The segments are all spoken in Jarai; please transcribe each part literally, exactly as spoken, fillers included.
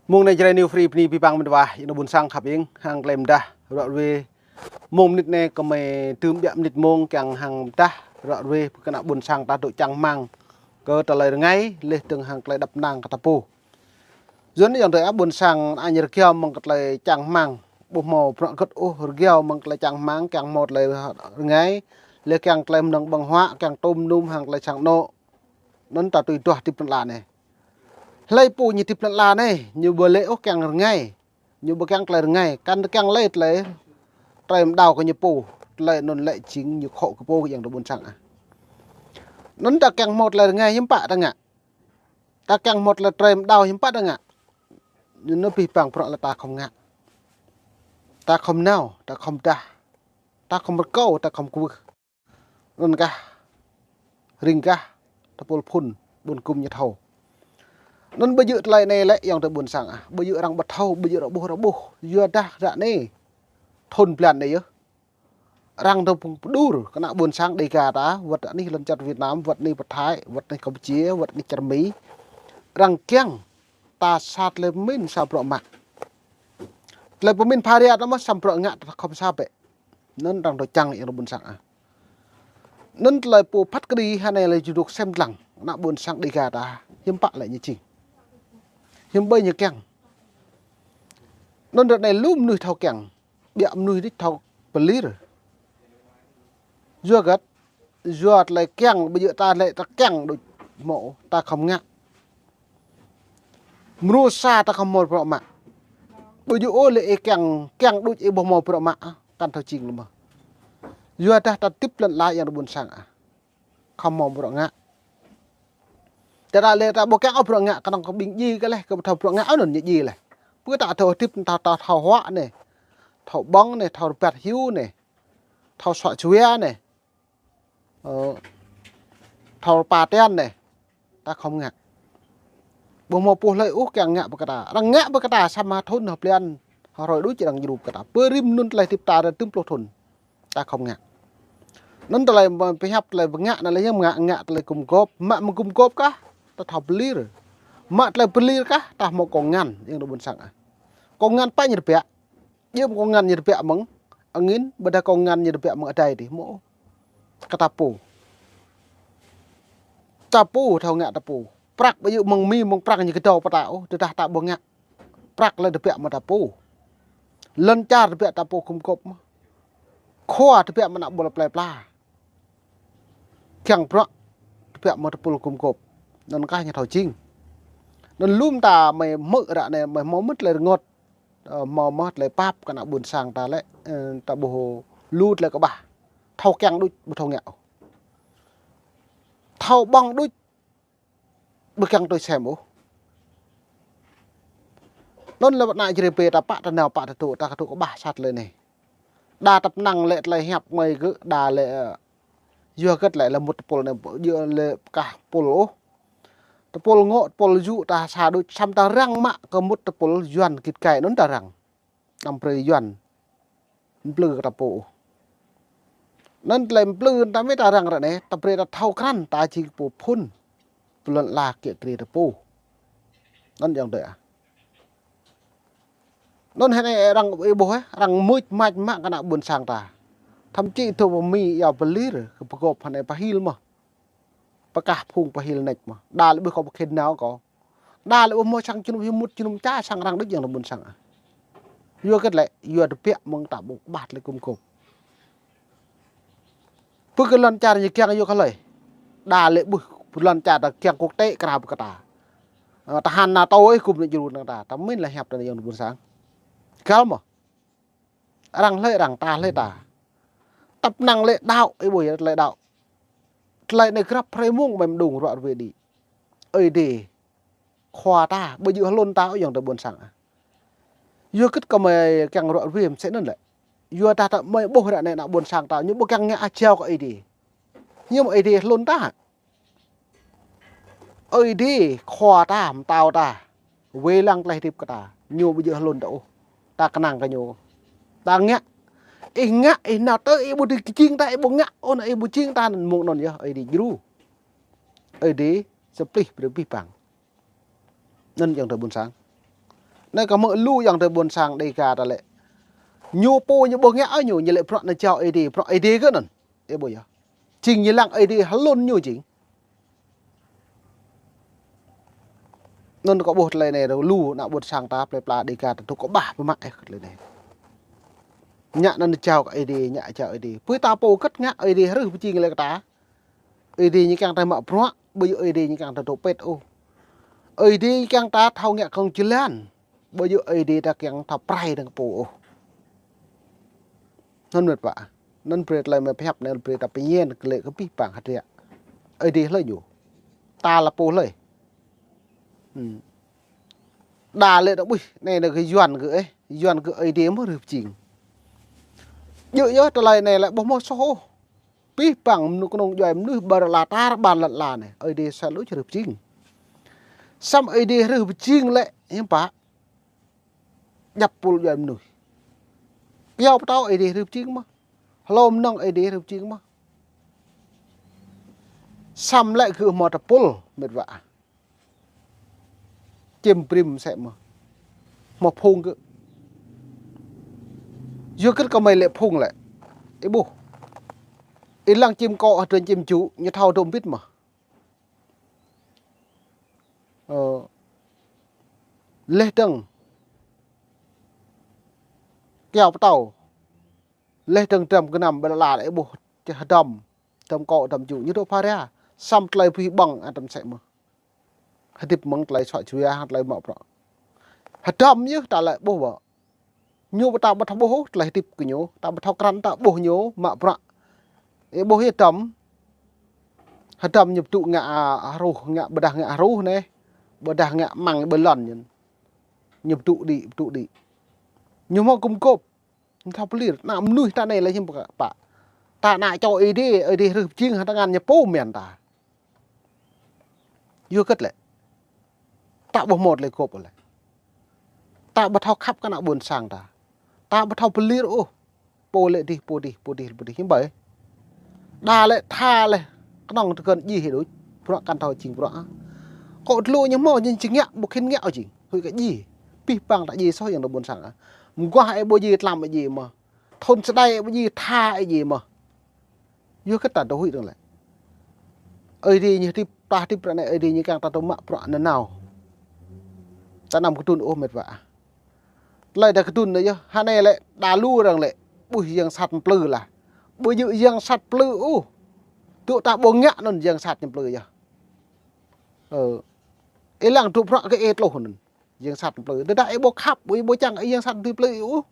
Mông anai Jrai New Free bơni abih bang met wa, ih ană ƀôn sang khăp ing, hăng tơlơi mơdah, ră ruai. Mông mơnit anai kơmơi tơm biă mơnit mông kiăng hăng mơdah, ră ruai, kơ ană ƀôn sang ta dŏ čang rơmang kơ tơlơi rơngai, laih dơ̆ng hăng tơlơi dăp năng kơ ta pô. Yua anŭn yơh tơlơi ƀôn sang anai rơgao mơ̆ng kơ tơlơi čang rơmang, ƀu hmâo bruă gơ̆t ôh, rơgao mơ̆ng tơlơi čang rơmang, kiăng hmâo tơlơi rơngai, laih kiăng tơlơi mơnơ̆ng ƀơ̆ng huă, kiăng tôm num hăng tơlơi sang anŏ. Anŭn ta tui duah hơdip lŏn ala anai. Hlơi pô ñu hơdip lŏn ala anai, ñu ƀu lĕ ôh kiăng rơngai. Ñu ƀu kiăng tơlơi rơngai, kăn kiăng lĕ tơlơi, tơlơi mơdao kơ ñu pô, tơlơi anŭn lĕ jing ñu khŏ kơ pô ih ană ƀôn sang ah. Anŭn ta kiăng hmâo tơlơi rơngai hiư̆m pă ta ngă. Ta kiăng hmâo tơlơi, tơlơi mơdao hiư̆m pă ta ngă. Anŭn abih bang bruă lĕ ta khŏm ngă. Ta khŏm nao, ta khŏm mơdah. Ta khŏm rơkâo, ta khŏm kwưh. Anŭn kah, ring kah, tơpul phŭn, ƀôn gum ñu thâo. Anŭn ƀu djơ̆ tơlơi anai lĕ ih ană ƀôn sang ah. Ƀu djơ̆ arăng ƀu thâo, ƀu djơ̆ rơbuh rơbuh. Yua dah ră anai. Thŭn blan anai yơh. Arăng dŏ pơđur, kơ ană ƀôn sang Đêga ta, wơ̆t anih lŏn čar Việt Nam, wơ̆t anih pơ Thái, wơ̆t anih Campuchia, wơ̆t anih čar Mi. Arăng kiăng, ta sa tơlơi pơmĭn sa bruă mă. Tơlơi pơmĭn pha ria ta mơ̆ sa bruă ngă ta khŏm sa bĕ. Anŭn arăng dŏ čang ih ană ƀôn sang ah. Anŭn tơlơi pô phat kơđi hơnai lĕ jơduk sem lăng, ană ƀôn sang Đêga ta, hiư̆m pă lĕ ñu jing. Hiư̆m ƀơi ñu kiăng. Anŭn ră anai lu mơnuih thâo kiăng, biă mơnuih đôč thâo pơlir. Yua gơ̆t, yua tơlơi kiăng, ƀu djơ̆ ta lĕ ta kiăng đôč hmâo, ta khŏm ngă. Mrô sa ta khŏm hmâo bruă mă. Ƀu djơ̆ ôh lĕ ih kiăng, kiăng đôč ih ƀu hmâo bruă mă, kăn thâo jing lĕ mơ̆. Yua dah ta hơdip lŏn ala ih ană ƀôn sang ah. Khŏm hmâo bruă ngă. Tơdah lĕ ta ƀu kiăng ôh bruă ngă, kơnơ̆ng kơ ƀing djai kơ leh, kơ ƀu thâo bruă ngă ôh anŭn ñu djai leh. Pơ ta thâo hơdip, ta, ta thâo huă anai. Thâo ƀơ̆ng anai, thâo rơbat hyu anai. Thâo suă jua anai. Ơ, thâo rơpa tian anai. Ta khŏm ngă. Ƀu hmâo pô hlơi ôh kiăng ngă pơ kơ ta. Arăng ngă pơ kơ ta samơ̆ thŭn hơblan, hơrơi đôč arăng djru pơ kơ ta. Pơ rĭm anŭn tơlơi hơdip ta ră tơm pluh thŭn. Ta khŏm ngă. Anŭn tơlơi pơhiăp tơlơi pơngă anai lĕ hiư̆m ngă, ngă tơlơi gum gôp. Mă mơ̆ng gum gôp kah, ta thâo pơlir. Mă tơlơi pơlir kah, ta hmâo kông ngăn, ih ană ƀôn sang ah. Kông ngăn pă ñu rơbă. Djơ̆ mơ̆ng kông ngăn ñu rơbă mơ̆ng angin, ƀôdah kông ngăn ñu rơbă mơ̆ng adai dih, hmâo. Kơ ta pô. Ta pô, thâo ngă ta pô. Prăk ƀu djơ̆ mơ̆ng Mi, mơ̆ng Prăng ñu kơdâo pơ ta ôh, tơdah ta ƀu ngă. Prăk lĕ rơbă mơ̆ng ta pô. Lŏn čar rơbă ta pô gum gôp mơ̆. Khua rơbă mơ̆ng ană ƀôn plơi pla. Kiăng bruă rơbă mơ̆ng tơpul gum gôp. Anŭn kah ñu thâo jing. Anŭn lŏm ta mơi hmư̆ ră anai mơi hmâo mơ̆ tơlơi rơngot. Ơ, hmâo mơ̆ tơlơi pap kơ ană ƀôn sang ta lĕ, ơ, ta ƀu lu tơlơi kơƀah. Thâo kiăng đôč, ƀu thâo ngă ôh. Thâo ƀơ̆ng đôč, ƀu kiăng tui sem ôh. Anŭn lĕ ană Jrai pơ ta pă ta nao pă ta dŏ, ta kơ dŏ kơƀah sa tơlơi anai. Đa tăp năng lĕ tơlơi hiăp ngơi gơ̆, đa lĕ, ơ, yua gơ̆t lĕ, lĕ mŭt tơpul anai, yua lĕ pơkah pul ôh. Tơpul ngŏ, tơpul yŭ ta sa đôč, samơ̆ ta răng mă kơ mŭt tơpul Yuan git gai anŭn ta răng. Anăm brơi Yuan mplư kơ ta pô ôh. Anŭn tơlơi mplư ta mơ̆ ta răng ră anai, ta brơi ta thâo krăn, ta jing pô phŭn. Pơ lŏn ala kiă kriê ta pô. Anŭn yơh dơi ah. Anŭn hơnai arăng ih ƀuh eh, arăng mưč mač mă kơ ană ƀôn sang ta. Thậm chí tơ pơ Mi yua pơlir, kơ pơgôp hơnai pơhil mơ̆. Pơkah phung pơhil nač mơ̆. Đa lĕ ƀuh kâo pơkhen nao kâo. Đa lĕ ƀuh hmâo sang jơnum hiư̆m mŭt jơnum ča sang arăng đôč ih ană ƀôn sang ah. Yua gơ̆t lĕ, yua rơbă mơ̆ng ta ƀu kơƀah tơlơi gum gôp. Pơ kơ lŏn čar ñu kiăng yua kơ hlơi. Đa lĕ ƀuh pơ lŏn čar ta kiăng quốc tế krao pơ kơ ta. Ơ, tơhan NATO ih gum anai djru nao ta. Ta mĭn lĕ hiăp ta anai ih ană ƀôn sang. Găl mơ̆. Arăng hlơi arăng, ta hlơi ta. Tăp năng lĕ đaŏ, ih ƀuh yơh tơlơi đaŏ. Tơlơi anai grăp hrơi mông mơi mơđung ră ruai đĭ. Ơi Adai. Khua ta, ƀu djơ̆ hlŭn ta ôh ih ană ƀôn sang ah. Yua gơ̆t kơ mơi kiăng ră ruai mơsĕ anŭn lĕ. Yua dah ta mơi ƀuh ră anai ană ƀôn sang ta, ñu ƀu kiăng ngă ah jao kơ Ơi Adai. Ñu mơ̆ Ơi Adai hlŭn ta. Ơi Adai, khua ta, pơtao ta. Wai lăng tơlơi hơdip kơ ta. Ñu ƀu djơ̆ hlŭn ta ôh. Ta kơnang kơ ñu. Ta ngă. Ih ngă, ih nao tơ, ih ƀu dưi kơjing ta, ih ƀu ngă ôh, anŭn ih ƀu jing ta, anŭn mông anŭn yơh, Ơi Adai djru. Ơi Adai, sơplih brơi abih bang. Anŭn ih ană ƀôn sang. Anai kâo hmư̆ lu ayŏng adơi ƀôn sang Dêga ta lĕ. Ñu pô ñu ƀu ngă ôh ñu, ñu lĕ bruă anai jao Ơi Adai, bruă Ơi Adai kơ anŭn. Ơ ƀuh yơh. Jing ñu lăng Ơi Adai hlŭn ñu jing. Anŭn kâo ƀuh tơlơi anai lu ană ƀôn sang ta plơi pla Dêga ta tŭ kơ ƀah pơmă ĕh tơlơi anai. Ngă anŭn jao kơ Ơi Adai, ngă jao Ơi Adai. Pui ta pô kơ̆t ngă Ơi Adai hrih pơjing lĕ kơ ta. Ơi Adai ñu kiăng ta mă bruă, ƀu djơ̆ Ơi Adai ñu kiăng ta dŏ pĕt ôh. Ơi Adai ñu kiăng ta thâo ngă kông jơlan. Ƀu djơ̆ Ơi Adai ta kiăng ta prai dơ̆ng pô ôh. Anŭn mĕt wa. Anŭn brơi tơlơi mơ̆ pơhiăp anai brơi ta pơñen kơ lĕ kơ abih bang hơdră. Ơi Adai hlơi ñu. Ta lĕ pô hlơi. Hmm. Đa lĕ ta ƀuh, anai anai kơ Yuan kơ ĕh, Yuan kơ Ơi Adai mơ̆ hrih pơjing. Djơ̆ yơh tơlơi anai lĕ ƀu hmâo soh ôh. Abih bang mơnuih kơnung djuai mơnuih ƀar la tar ƀar lŏn la anai. Ơi Adai sel ôh hrih pơjing. Samơ̆ Ơi Adai hrih pơjing lĕ, hiư̆m pă. Djăp pul djuai mơnuih. Kyâo pơtâo Ơi Adai hrih pơjing mơ̆. Hlô mơnơ̆ng Ơi Adai hrih pơjing mơ̆. Samơ̆ lĕ gơ̆ hmâo tơpul mĕt wa. Čim brĭm sĕ mơ̆. Hmâo phung gơ̆. Yua kơ kơmơi lĕ phung lĕ. Ih ƀuh. Ih lăng čim kŏ hơdrơi čim čŭ, ñu thâo dŏ mbĭt mơ̆. Ơ, laih dơ̆ng kyâo pơtâo, laih dơ̆ng dram gơnam ƀơi lŏn la ih ƀuh čeh dram, dram kŏ dram čŭ ñu dŏ phara. Samơ̆ tơlơi pơhiăp ƀơ̆ng ăt tăm sĕ mơ̆. Hơdip mơ̆ng tơlơi suaih jua, tơlơi mă bruă. Hơdrôm yơh ta lĕ ƀuh ƀă. Ñu ƀu ta ƀu thâo ƀuh ôh tơlơi hơdip kơ ñu, ta ƀu thâo krăn ta ƀuh ñu mă bruă. Ih ƀuh yơh hơdrôm. Hơdrôm ñu pơtŭ ngă, a, hruh, ngă ƀôdah ngă hruh anai. Ƀôdah ngă măng ƀơi lŏn ñu. Ñu pơtŭ đĭ, pơtŭ đĭ. Ñu hmâo gum gôp. Ñu thâo pơlir, ană mơnuih ta anai lĕ hiư̆m pă. Ta ană čô Ơi Adai, Ơi Adai hrih pơjing hăng tơngan ñu pô mơ̆n ta. Yua kơ lĕ. Ta ƀu hmâo tơlơi gôp lĕ. Ta ƀu thâo khăp kơ ană ƀôn sang ta. Ta ƀu thâo pơlir ôh. Pô lĕ dih, pô dih, pô dih, pô dih. Hiư̆m pă. Đa lĕ tha lĕ. Kơnơ̆ng tơkơn djai hĭ đôč. Bruă kăn thâo jing bruă. Kŏ tơlŭ ñu hmâo jing jing ngă, ƀu khĭn ngă jing. Huĭ kơ djai. Abih bang ta djai soh ayŏng adơi ƀôn sang. Mơguah ih ƀu djai tlam ih djai mơ̆. Thŭn sơđai ih ƀu djai tha ih djai mơ̆. Yua kơ ta dŏ huĭ dơ̆ng lĕ. Ơi Adai ñu hơdip, ta hơdip ră anai Ơi Adai ñu kiăng ta dŏ mă bruă nanao. Ta anăm kơdŭn ôh mĕt wa. Tơlơi ta kơdŭn anai yơh, hơnai lĕ, đa lu arăng lĕ, ƀuh yang sat plư lah. Ƀu djơ̆ yang sat plư ôh. Tŭ ta ƀu ngă anŭn yang sat ñu plư yơh. Ơ. Ih lăng tŭ bruă kơ ih tloh anŭn. Yang sat plư. Tơdah ih ƀu khăp, ih ƀu čang, ih yang sat tui plư ôh.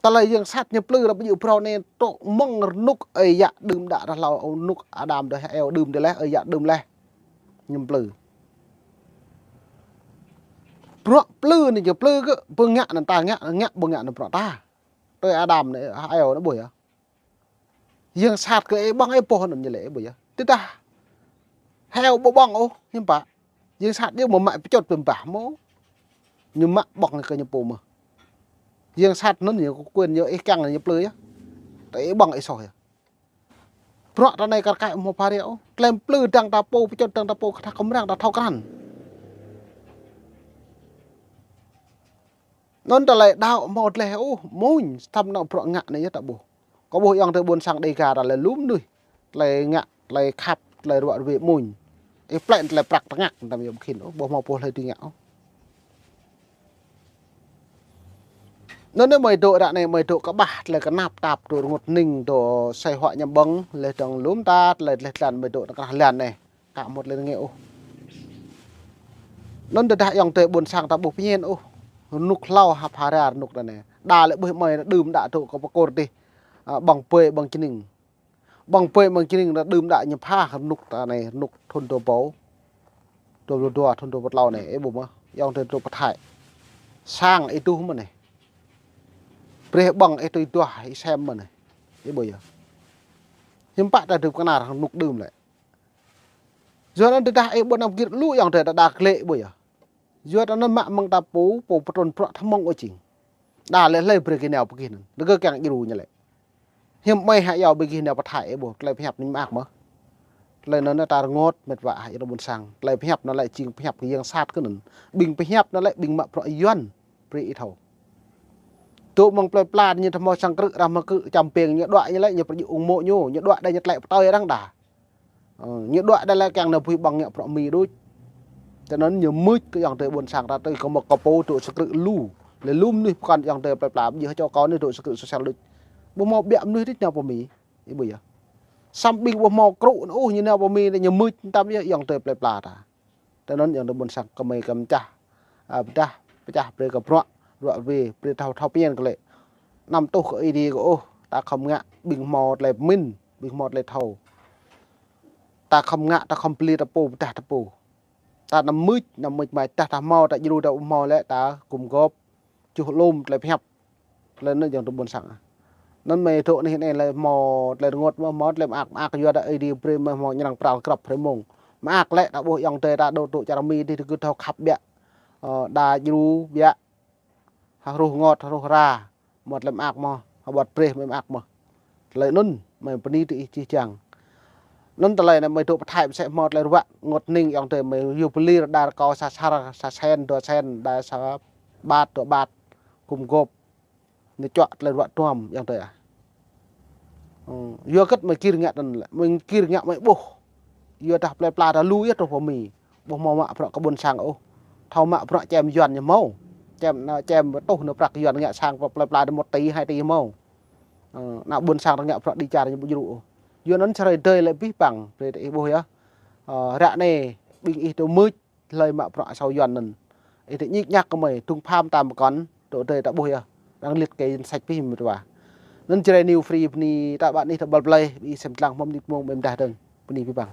Tơlơi yang sat ñu plư lĕ ƀu djơ̆ phrâo anai tŏ mơ̆ng rơnŭk ơi yă đưm đă rơhlâo rơnŭk Adam đơi Hêwa đưm đơi laih, ơi yă đưm laih. Ñu plư. Bruă plư anai ñu plư kơ, ƀu ngă anŭn ta ngă, ngă ƀu ngă anŭn bruă ta. Tui Adam anai, Hêwa anai ƀuh yơh. Yang sat kơ ih ƀơ̆ng ih pô anŭn ñu lĕ ƀuh yơh. Tơdah Hêwa ƀu ƀơ̆ng ôh, hiư̆m pă. Yang sat yơh mơ̆ mă pơčŏt pơmbah mơ̆. Ñu mă ƀơ̆ng kơ ñu pô mơ̆. Yang sat anŭn ñu kơ quyền ñu ih kiăng ñu plư yơh. Ta ih ƀơ̆ng ih soh yơh. Bruă ta anai kar kaĭ hmâo phara ôh. Tơlơi plư dăng ta pô, pơčŏt dăng ta pô, kơ ta kơmrang ta thâo krăn. Anŭn tơlơi đaŏ hmâo tơlơi ôh, mơ̆n, tăm nao bruă ngă anai yơh ta ƀuh. Kâo ƀuh ayŏng adơi ƀôn sang Dêga ta lĕ lu mơnuih. Tơlơi ngă, tơlơi khăp, tơlơi ruă rơwe mơ̆n. Ih plĕ tơlơi prăk tơngăk, tăm yơh ƀu khĭn ôh, ƀu hmâo pô hlơi tui ngă ôh. Anŭn anai mơi dŏ ră anai mơi dŏ kơƀah tơlơi kơnap tap dŏ rơngot hning dŏ sai huă ñăm ƀơ̆ng, laih dơ̆ng lŏm ta tơlơi tơleh tơlan mơi dŏ tơkrah lan anai. Kâo hmâo tơlơi rơngiă ôh. Anŭn tơdah ayŏng adơi ƀôn sang ta ƀuh pơñen ôh. Rơnŭk hlâo hăp hơra rơnŭk ta anai. Đa lĕ ƀuh mơi đưm đă dŏ kơ pơkôr dih. A, ƀơ̆ng pơi ƀơ̆ng čơning. Ƀơ̆ng pơi ƀơ̆ng čơning đa đưm đă ñu pha rơnŭk ta anai, rơnŭk thŭn dua rơbâo. Dua pluh dua thŭn dua pluh klâo anai, ih ƀuh mơ̆, ayŏng adơi dŏ pơthai. Sang ih tuh mơ̆ anai. Brơi ƀơ̆ng ih tui duah ih sem mơ̆ anai. Ih ƀuh yơh. Hiư̆m pă ta hơdip kơnar rơnŭk đưm lĕ. Yua anŭn tơdah ih ƀu anăm gir lu ayŏng adơi ta đa glĕ ƀuh yơh. Yua anŭn mă mơ̆ng ta pô, pô pơtrŭn bruă tha mơ̆ng ôh jing. Đa lĕ hlơi brơi gơ̆ nao pơ gih anŭn. Lĕ gơ̆ kiăng djru ñu lĕ. Hiư̆m mơi hă yua brơi gih nao pơthai ih ƀuh, tơlơi pơhiăp anai mơak mơ̆. Tơlơi anŭn ta rơngot mĕt wa ah, ih rơbun sang. Tơlơi pơhiăp anŭn lĕ jing pơhiăp kơ yang sat kơ anŭn. Ƀing pơhiăp anŭn lĕ ƀing mă prăk Yuan brơi ih thâo. Tŭ mơ̆ng plơi pla ñu tơhmâo sang krư̆ rah mă krư̆ čăm peng ñu đuaĭ ñu lĕ ñu pơjŭ ung mô̆ ñu, ñu đuaĭ đa ñu tlĕ pơtơi răng đa. Ơ, ñu đuaĭ đa lĕ kiăng nao bui ƀơ̆ng ngă prăk mi đôč. Tơnăn ñu mưč kơ yang tơi ƀôn sang ta tơi kơ mơ̆ kơ pô tŭ sang krư̆ lu. Lĕ lu mơnuih pơkŏn yang tơi plơi pla, ƀiă čô kâo anai tŭ sang krư̆ sosial đôč. Ƀu hmâo ƀiă mơnuih đôč nao pơ mi. Ih ƀuh yơh. Samơ̆ ƀing ƀu hmâo krŭ anŭn ôh ñu nao pơ mi, ñu mưč tăm yơh yang tơi plơi pla ta. Tơnăn yang tơi ƀôn sang kơmơi kơ mơčah. A, pơčah, pơčah brơi kơ bruă, bruă brơi, brơi thâo, thâo pơñen kơ lĕ. Anăm tuh kơ Ơi Adai kơ ôh, ta khŏm ngă ƀing hmâo tơlơi pơmĭn, ƀing hmâo tơlơi thâo. Ta khŏm ngă, ta khŏm pơlir ta pô, pơdah ta pô. Ta anăm mưč, anăm mưč mai, tah ta hmâo, ta djru, ta ƀu hmâo lĕ, ta gum gôp, čuh lŏm tơlơi pơhiăp. Tơlơi anŭn yang tơi ƀôn sang. Anŭn mơi dŏ anih anai lĕ hmâo tơlơi rơngot mơ̆, hmâo tơlơi mơak, mơak yua đa Ơi Adai brơi mơi hmâo ñu arăng pral grăp hrơi mông. Mơak lĕ ta ƀuh yang tơi ta dŏ tŭ čar mi dih tơgŭ thâo khăp ƀiă. Ơ, đa djru ƀiă. Hơruh rơngot, hơruh ra. Hmâo tơlơi mơak mơ̆, hơbŏt brơi mơi mơak mơ̆. Tơlơi anŭn mơi bơni tơ ih jih jang. Anŭn tơlơi anai mơi dŏ pơthai pơsĕ hmâo tơlơi ruă rơngot hning yang tơi mơi yua pơlir đa rơkâo sa sar, sa sen, dua sen, đa sa ƀat, dua ƀat. Gum gôp. Ñu čuă tơlơi ruă tuam yang tơi ah. Ơ, yua kơ mơi gir ngă anŭn lĕ, mơi gir ngă mơi ƀuh. Yua dah plơi pla ta lu yơh truh pơ mi. Ƀu hmâo mă prăk kơ ƀôn sang ôh. Thâo mă prăk čem Yuan ñu hmâo. Čem anŭn, čem tuh anŭn prăk Yuan ngă sang pơ plơi pla ta một tỉ, hai tỉ hmâo. Ơ, ană ƀôn sang ta ngă prăk đi čar ñu ƀu djru ôh. Yua anŭn čơrơi dơi lĕ abih bang, brơi tơ ih ƀuh yơh. Ơ, ră anai ƀing ih tŭ mưč hlơi mă prăk asâo Yuan anŭn. Ih tơ ñik ñak kơmơi, tŭng pham tam pơkŏn, tŭ dơi ta ƀuh yơh. Arăng liệt kê danh sách abih mơ̆t wa. Anŭn Jrai New Free bơni ta ƀă anih ta ƀăl blai, ih sem tlang hmâo mơnit mông mơi mơdah dơ̆ng. Bơni abih bang.